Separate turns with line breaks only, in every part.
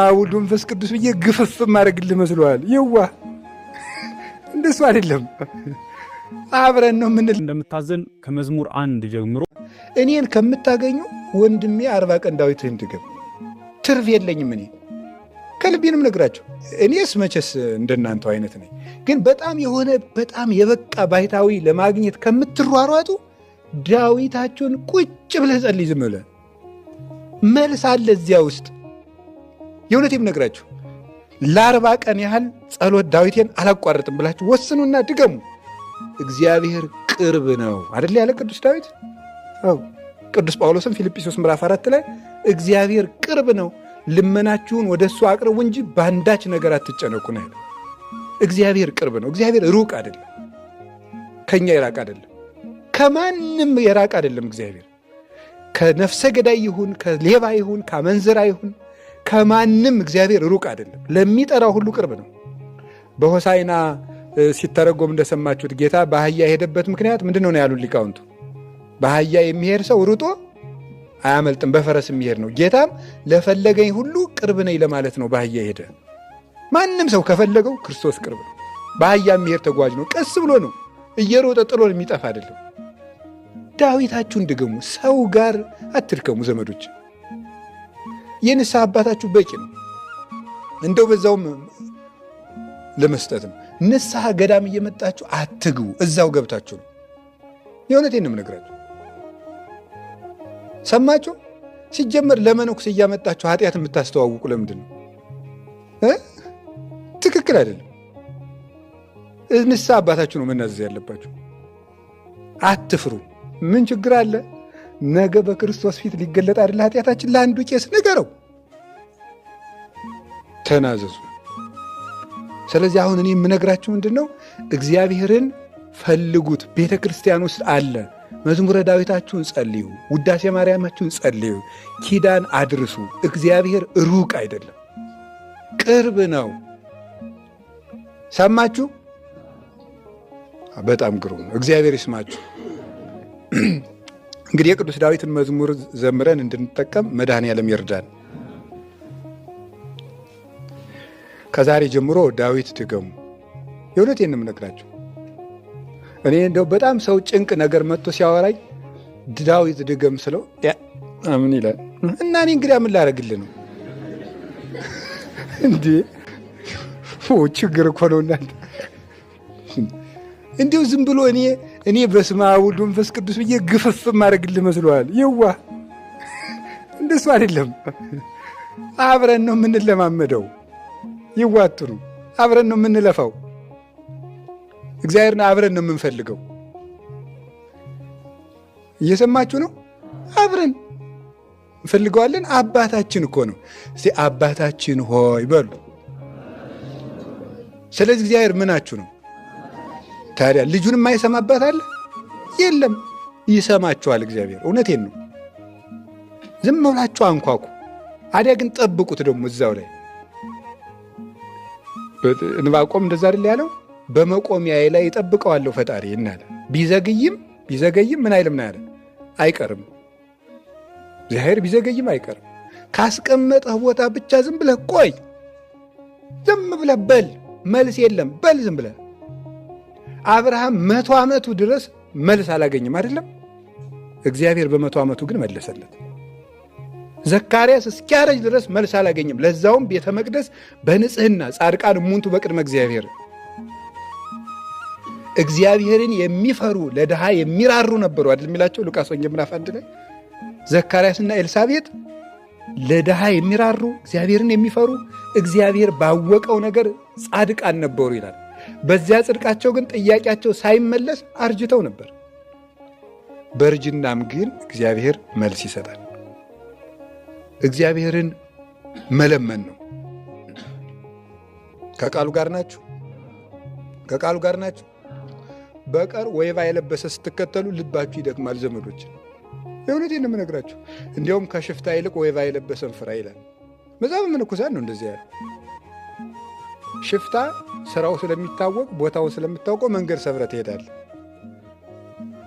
አብ ወልድ መንፈስ ቅዱስ ብዬ ግፍፍ ማድረግልህ መስሎሃል? የዋህ እንደሱ አይደለም። አብረን ነው የምንል።
እንደምታዘን ከመዝሙር 1 ጀምሮ
እኔን ከምታገኙ ወንድሜ 40 ቀን ዳዊትህን ድገም። ትርፍ የለኝም። እኔ ከልቤንም ነግራቸው እኔስ መቼስ እንደናንተው አይነት ነኝ። ግን በጣም የሆነ በጣም የበቃ ባይታዊ ለማግኘት ከምትሯሯጡ ዳዊታችሁን ቁጭ ብለህ ጸልይ። ዝም ብለህ መልስ አለ እዚያ ውስጥ። የእውነቴም ነግራችሁ ለ40 ቀን ያህል ጸሎት ዳዊቴን አላቋርጥም ብላችሁ ወስኑና ድገሙ። እግዚአብሔር ቅርብ ነው አይደል ያለ ቅዱስ ዳዊት። አዎ ቅዱስ ጳውሎስም ፊልጵስዩስ ምዕራፍ 4 ላይ እግዚአብሔር ቅርብ ነው፣ ልመናችሁን ወደ እሱ አቅርቡ እንጂ በአንዳች ነገር አትጨነቁ ነው ያለው። እግዚአብሔር ቅርብ ነው። እግዚአብሔር ሩቅ አይደለም፣ ከኛ የራቅ አይደለም፣ ከማንም የራቅ አይደለም። እግዚአብሔር ከነፍሰ ገዳይ ይሁን ከሌባ ይሁን ከአመንዝራ ይሁን ከማንም እግዚአብሔር ሩቅ አይደለም። ለሚጠራው ሁሉ ቅርብ ነው። በሆሳዕና ሲተረጎም እንደሰማችሁት ጌታ በአህያ የሄደበት ምክንያት ምንድን ነው ያሉት ሊቃውንቱ? በአህያ የሚሄድ ሰው ሩጦ አያመልጥም፣ በፈረስ የሚሄድ ነው። ጌታም ለፈለገኝ ሁሉ ቅርብ ነኝ ለማለት ነው በአህያ ሄደ። ማንም ሰው ከፈለገው ክርስቶስ ቅርብ ነው። በአህያ የሚሄድ ተጓዥ ነው። ቀስ ብሎ ነው እየሮጠ ጥሎ የሚጠፋ አይደለም። ዳዊታችሁን ድገሙ። ሰው ጋር አትድከሙ ዘመዶች። የንስሐ አባታችሁ በቂ ነው። እንደው በዛውም ለመስጠት ነው። ንስሐ ገዳም እየመጣችሁ አትግቡ፣ እዛው ገብታችሁ ነው። የእውነቴን ነው የምነግራችሁ። ሰማችሁ? ሲጀመር ለመነኩሴ እያመጣችሁ ኃጢአት የምታስተዋውቁ ለምንድን ነው? ትክክል አይደለም። ንስሐ አባታችሁ ነው መናዘዝ ያለባችሁ። አትፍሩ። ምን ችግር አለ? ነገ በክርስቶስ ፊት ሊገለጥ አይደለ ኃጢአታችን? ለአንዱ ቄስ ንገረው፣ ተናዘዙ። ስለዚህ አሁን እኔ የምነግራችሁ ምንድን ነው? እግዚአብሔርን ፈልጉት። ቤተ ክርስቲያን ውስጥ አለ። መዝሙረ ዳዊታችሁን ጸልዩ፣ ውዳሴ ማርያማችሁን ጸልዩ፣ ኪዳን አድርሱ። እግዚአብሔር ሩቅ አይደለም፣ ቅርብ ነው። ሰማችሁ? በጣም ግሩም ነው። እግዚአብሔር ይስማችሁ። እንግዲህ የቅዱስ ዳዊትን መዝሙር ዘምረን እንድንጠቀም መድኃኔዓለም ይርዳን። ከዛሬ ጀምሮ ዳዊት ድገሙ። የእውነቴን ነው የምነግራችሁ። እኔ እንደው በጣም ሰው ጭንቅ ነገር መጥቶ ሲያወራኝ ዳዊት ድገም ስለው ምን ይላል እና እኔ እንግዲያ ምን ላደርግልህ ነው እንዴ? ችግር እኮ ነው እናንተ። እንዲሁ ዝም ብሎ እኔ በስመ አብ ወወልድ ወመንፈስ ቅዱስ ብዬ ግፍፍ ማድረግልህ መስሎሃል? የዋህ እንደሱ አይደለም። አብረን ነው የምንለማመደው። ይዋጥሩ አብረን ነው የምንለፋው። እግዚአብሔርን አብረን ነው የምንፈልገው። እየሰማችሁ ነው? አብረን እንፈልገዋለን። አባታችን እኮ ነው። እስቲ አባታችን ሆይ በሉ። ስለዚህ እግዚአብሔር ምናችሁ ነው ታዲያ? ልጁን የማይሰማባት አለ? የለም። ይሰማችኋል እግዚአብሔር። እውነቴን ነው። ዝም ብላችሁ አንኳኩ። አዲያ ግን ጠብቁት ደግሞ እዛው ላይ ዕንባቆም እንደዛ አይደል ያለው? በመቆሚያዬ ላይ እጠብቀዋለሁ ፈጣሪ እናለ። ቢዘገይም ቢዘገይም ምን አይልም ነው ያለ፣ አይቀርም። እግዚአብሔር ቢዘገይም አይቀርም። ካስቀመጠህ ቦታ ብቻ ዝም ብለህ ቆይ፣ ዝም ብለህ በል፣ መልስ የለም በል ዝም ብለህ። አብርሃም 100 ዓመቱ ድረስ መልስ አላገኝም አይደለም። እግዚአብሔር በ100 ዓመቱ ግን መለሰለት። ዘካርያስ እስኪያረጅ ድረስ መልስ አላገኘም። ለዛውም ቤተ መቅደስ በንጽህና ጻድቃን እሙንቱ በቅድመ እግዚአብሔር እግዚአብሔርን የሚፈሩ ለድሃ የሚራሩ ነበሩ አይደል የሚላቸው ሉቃስ ወንጌል ምዕራፍ 1 ላይ ዘካርያስና ኤልሳቤጥ ለድሃ የሚራሩ እግዚአብሔርን የሚፈሩ እግዚአብሔር ባወቀው ነገር ጻድቃን ነበሩ ይላል። በዚያ ጽድቃቸው ግን ጥያቄያቸው ሳይመለስ አርጅተው ነበር። በእርጅናም ግን እግዚአብሔር መልስ ይሰጣል። እግዚአብሔርን መለመን ነው። ከቃሉ ጋር ናችሁ? ከቃሉ ጋር ናችሁ? በቀር ወይባ የለበሰ ስትከተሉ ልባችሁ ይደክማል ዘመዶች። የእውነቴን ነው የምነግራችሁ። እንዲያውም ከሽፍታ ይልቅ ወይባ የለበሰን ፍራ ይላል መጽሐፈ መነኮሳት ነው እንደዚያ ያለ። ሽፍታ ስራው ስለሚታወቅ ቦታውን ስለምታውቀው መንገድ ሰብረ ትሄዳለህ።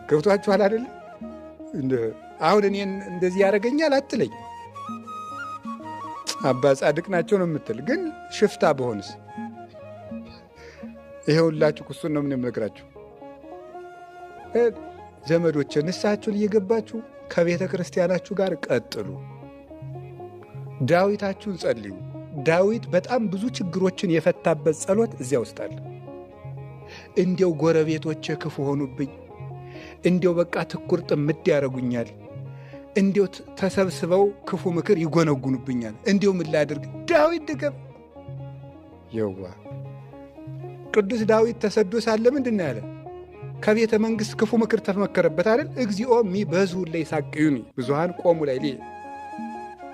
ገብቷችኋል አይደለ? አሁን እኔን እንደዚህ ያደርገኛል አትለኝ። አባ ጻድቅ ናቸው ነው የምትል፣ ግን ሽፍታ በሆንስ? ይሄውላችሁ እሱን ነው ምን የምነግራችሁ። ዘመዶቼ ንስሐችሁን እየገባችሁ ከቤተ ክርስቲያናችሁ ጋር ቀጥሉ። ዳዊታችሁን ጸልዩ። ዳዊት በጣም ብዙ ችግሮችን የፈታበት ጸሎት እዚያ ውስጥ አለ። እንዲያው ጎረቤቶቼ ክፉ ሆኑብኝ፣ እንዲያው በቃ ትኩር ጥምድ ያደርጉኛል፣ እንዲያው ተሰብስበው ክፉ ምክር ይጎነጉኑብኛል፣ እንዲያው ምን ላድርግ? ዳዊት ድገም። የዋ ቅዱስ ዳዊት ተሰዶ ሳለ ምንድን ነው ያለ? ከቤተ መንግሥት ክፉ ምክር ተመከረበት አይደል? እግዚኦ ሚበዙ ለይሳቅዩኒ ብዙሃን ቆሙ ላይ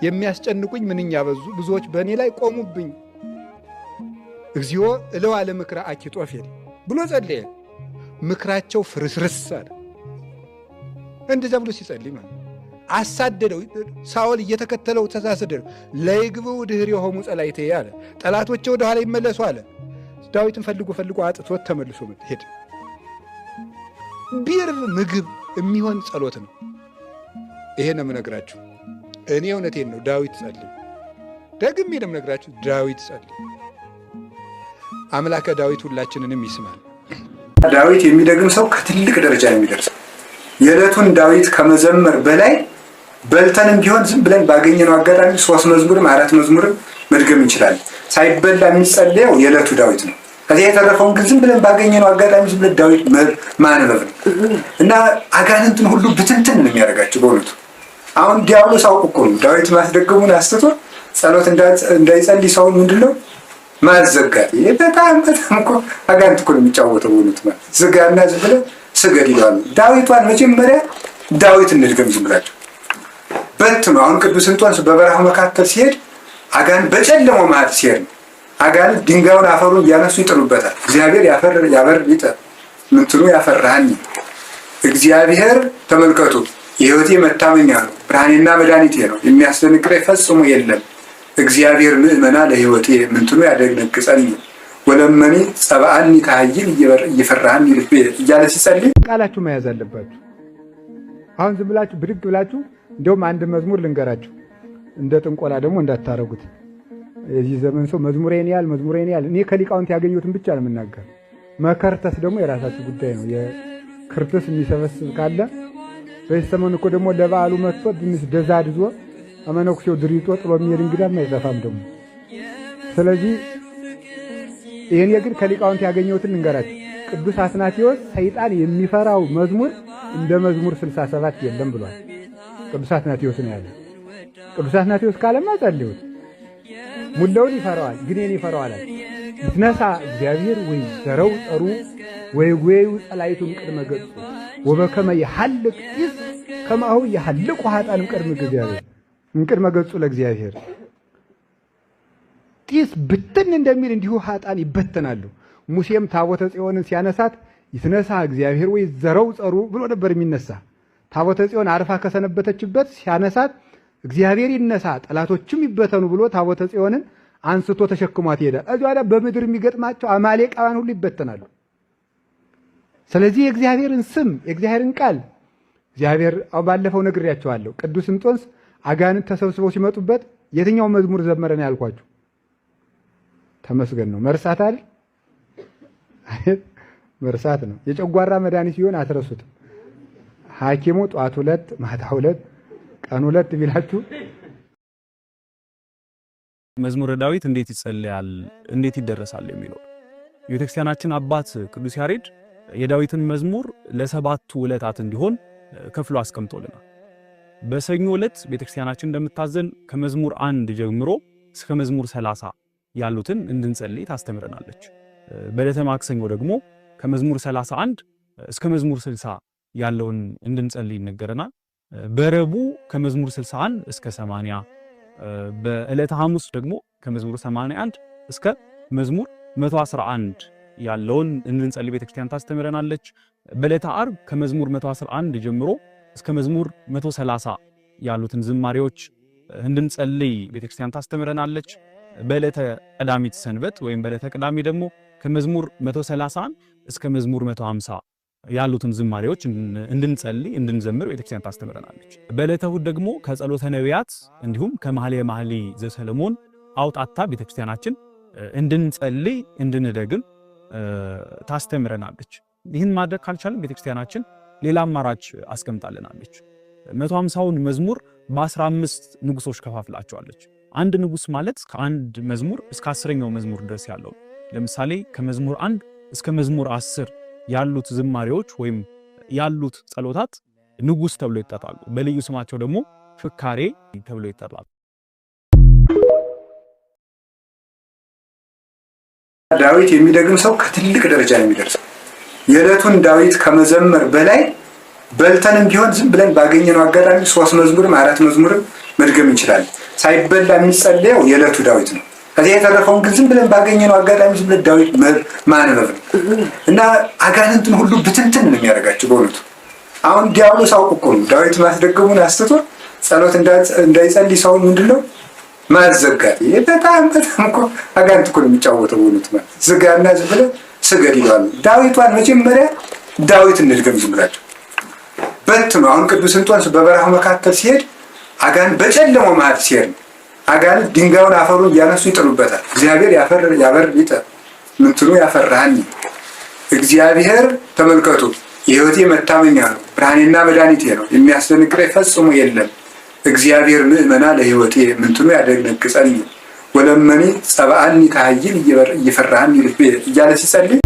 የሚያስጨንቁኝ ምንኛ በዙ፣ ብዙዎች በእኔ ላይ ቆሙብኝ። እግዚኦ እለዋ ለምክረ አኪጦፌል ብሎ ጸለየ። ምክራቸው ፍርስርስ አለ። እንደዚያ ብሎ ሲጸልይ ማለት አሳደደው። ሳኦል እየተከተለው ተሳሰደደው። ለይግብኡ ድኅሬሆሙ ጸላእትየ አለ። ጠላቶቼ ወደ ኋላ ይመለሱ አለ። ዳዊትን ፈልጎ ፈልጎ አጥቶት ተመልሶ ሄደ። ቢርብ ምግብ የሚሆን ጸሎት ነው። ይሄ ነው የምነግራችሁ። እኔ እውነቴን ነው። ዳዊት ጸልይ፣ ደግሜ ነው የምነግራችሁ። ዳዊት ጸልይ። አምላከ ዳዊት ሁላችንንም ይስማል። ዳዊት የሚደግም ሰው ከትልቅ ደረጃ ነው የሚደርሰው። የዕለቱን ዳዊት ከመዘመር በላይ በልተንም ቢሆን ዝም ብለን ባገኘነው አጋጣሚ 3 መዝሙርም 4 መዝሙርም መድገም እንችላለን። ሳይበላ የሚጸለየው የዕለቱ ዳዊት ነው። ከዚያ የተረፈውን ግን ዝም ብለን ባገኘነው አጋጣሚ ዝም ብለን ዳዊት ማንበብ ነው እና አጋንንትን ሁሉ ብትንትን ነው የሚያደርጋቸው በእውነቱ። አሁን ዲያብሎስ አውቆ እኮ ነው ዳዊት ማስደገሙን አስትቶ ጸሎት እንዳይጸልይ ሰውን ምንድነው ማዘጋት። ይሄ በጣም በጣም እኮ አጋንንት እኮ ነው የሚጫወተው በእውነቱ። ማለት ዝጋና ዝም ብለህ ስገድ ይለዋል። ዳዊቷን መጀመሪያ ዳዊት እንድገም ዝም ብላችሁ በትኑ። አሁን ቅዱስ እንጦንስ በበረሃው መካከል ሲሄድ አጋንንት በጨለማው መሀል ሲሄድ ነው አጋንንት ድንጋዩን አፈሩን እያነሱ ይጥሉበታል። እግዚአብሔር ያፈር ያበር ይጠ ምንትኑ ያፈራሃኒ እግዚአብሔር ተመልከቱ፣ የሕይወቴ መታመኛ ነው፣ ብርሃኔና መድኃኒቴ ነው፣ የሚያስደነግጠኝ ፈጽሞ የለም። እግዚአብሔር ምእመና ለሕይወቴ ምንትኑ ያደነግጸኒ ወለመኒ ጸባአኒ ከኃይል እየፈራሃኒ ልቤ እያለ ሲጸልይ ቃላችሁ መያዝ አለባችሁ። አሁን ዝም ብላችሁ ብድግ ብላችሁ እንደውም አንድ መዝሙር ልንገራችሁ፣ እንደ ጥንቆላ ደግሞ እንዳታረጉት። የዚህ ዘመን ሰው መዝሙሬን ያህል መዝሙሬን ያህል፣ እኔ ከሊቃውንት ያገኘሁትን ብቻ ነው የምናገር። መከርተስ ደግሞ የራሳችሁ ጉዳይ ነው። የክርትስ የሚሰበስብ ካለ በዚህ ሰሞን እኮ ደግሞ ለበዓሉ መጥቶ ትንሽ ደዛድዞ መነኩሴው ድሪጦ ጥሎ የሚሄድ እንግዳም አይጠፋም ደግሞ። ስለዚህ ይህን ግን ከሊቃውንት ያገኘሁትን ልንገራችሁ። ቅዱስ አትናቴዎስ ሰይጣን የሚፈራው መዝሙር እንደ መዝሙር 67 የለም ብሏል። ቅዱስ አትናቴዎስ ነው ያለ። ቅዱስ አትናቴዎስ ካለማ ጸልዩት። ሙላውን ይፈራዋል፣ ግኔን ይፈራዋል። ይትነሳ እግዚአብሔር ወይ ዘረው ጠሩ ወይ ጉዩ ጸላይቱም ቅድመ ገጹ ወበከመ ይሐልቅ ጢስ ከማሁ ይሐልቁ ኃጥአንም ቅድመ እግዚአብሔር እንቅድመ ገጹ ለእግዚአብሔር። ጢስ ብትን እንደሚል እንዲሁ ኃጥአን ይበተናሉ። ሙሴም ታቦተ ጽዮንን ሲያነሳት ይትነሳ እግዚአብሔር ወይ ዘረው ጸሩ ብሎ ነበር የሚነሳ። ታቦተ ጽዮን አርፋ ከሰነበተችበት ሲያነሳት እግዚአብሔር ይነሳ ጠላቶችም ይበተኑ ብሎ ታቦተ ጽዮንን አንስቶ ተሸክሟት ይሄዳል። እዚያ ላይ በምድር የሚገጥማቸው አማሌቃውያን ሁሉ ይበተናሉ። ስለዚህ የእግዚአብሔርን ስም የእግዚአብሔርን ቃል እግዚአብሔር ባለፈው ነግሬያቸዋለሁ። ቅዱስ እንጦንስ አጋንንት ተሰብስበው ሲመጡበት የትኛው መዝሙር ዘመረ ነው ያልኳችሁ? ተመስገን ነው። መርሳት አይደል? መርሳት ነው። የጨጓራ መድኃኒት ሲሆን አትረሱትም። ሐኪሙ ጧት 2 ማታ 2 ቀን 2 ቢላችሁ
መዝሙረ ዳዊት እንዴት ይጸልያል፣ እንዴት ይደረሳል የሚለው የቤተክርስቲያናችን አባት ቅዱስ ያሬድ የዳዊትን መዝሙር ለሰባቱ ዕለታት እንዲሆን ከፍሎ አስቀምጦልናል። በሰኞ ዕለት ቤተክርስቲያናችን እንደምታዘን ከመዝሙር 1 ጀምሮ እስከ መዝሙር 30 ያሉትን እንድንጸልይ ታስተምረናለች። በዕለተ ማክሰኞ ደግሞ ከመዝሙር 31 እስከ መዝሙር 60 ያለውን እንድንጸልይ ይነገረናል። በረቡዕ ከመዝሙር 61 እስከ 80፣ በዕለተ ሐሙስ ደግሞ ከመዝሙር 81 እስከ መዝሙር 111 ያለውን እንድንጸልይ ቤተክርስቲያን ታስተምረናለች። በዕለተ ዓርብ ከመዝሙር 111 ጀምሮ እስከ መዝሙር 130 ያሉትን ዝማሬዎች እንድንጸልይ ቤተክርስቲያን ታስተምረናለች። በዕለተ ቀዳሚት ሰንበት ወይም በዕለተ ቅዳሜ ደግሞ ከመዝሙር 131 እስከ መዝሙር 150 ያሉትን ዝማሬዎች እንድንጸልይ እንድንዘምር ቤተክርስቲያን ታስተምረናለች። በዕለተ እሑድ ደግሞ ከጸሎተ ነቢያት እንዲሁም ከመኃልየ መኃልይ ዘሰሎሞን አውጣታ ቤተክርስቲያናችን እንድንጸልይ እንድንደግም ታስተምረናለች። ይህን ማድረግ ካልቻልን ቤተክርስቲያናችን ሌላ አማራጭ አስቀምጣልናለች። 150ውን መዝሙር በ15 ንጉሶች ከፋፍላቸዋለች። አንድ ንጉስ ማለት ከአንድ መዝሙር እስከ 10ኛው መዝሙር ድረስ ያለው። ለምሳሌ ከመዝሙር 1 እስከ መዝሙር 10 ያሉት ዝማሬዎች ወይም ያሉት ጸሎታት ንጉስ ተብሎ ይጠራሉ። በልዩ ስማቸው ደግሞ ፍካሬ ተብሎ ይጠራሉ።
ዳዊት የሚደግም ሰው ከትልቅ ደረጃ ነው የሚደርሰው። የዕለቱን ዳዊት ከመዘመር በላይ በልተንም ቢሆን ዝም ብለን ባገኘነው አጋጣሚ 3 መዝሙርም 4 መዝሙርም መድገም እንችላለን። ሳይበላ የሚጸለየው የዕለቱ ዳዊት ነው። ከዚያ የተረፈውን ግን ዝም ብለን ባገኘነው አጋጣሚ ዝም ብለን ዳዊት ማንበብ ነው እና አጋንንትን ሁሉ ብትንትን ነው የሚያደርጋቸው። በእውነቱ አሁን ዲያብሎስ አውቆ እኮ ነው ዳዊት ማስደገሙን አስትቶ ጸሎት እንዳይጸልይ ሰውን ምንድነው ማዘጋት። ይሄ በጣም በጣም እኮ አጋንንት እኮ ነው የሚጫወተው። በእውነቱ ማለት ዝጋና ዝም ብለህ ስገድ ይለዋል። ዳዊቷን መጀመሪያ ዳዊት እንድገም ዝም ብላችሁ በትኑ። አሁን ቅዱስ እንጦንስ በበረሃው መካከል ሲሄድ አጋንንት በጨለማው መሃል ሲሄድ አጋንንት ድንጋዩን አፈሩን እያነሱ ይጥሉበታል። እግዚአብሔር ያፈር ያበር ይጠ ምንትኑ ያፈራሃኒ እግዚአብሔር ተመልከቱ፣ የሕይወቴ መታመኛ ነው፣ ብርሃኔና መድኃኒቴ ነው፣ የሚያስደነግጠኝ ፈጽሞ የለም። እግዚአብሔር ምእመና ለሕይወቴ ምንትኑ ያደነግጸኒ ወለመኔ ጸባአኒ ከኃይል እየፈራሃኒ ልቤ እያለ ሲጸልይ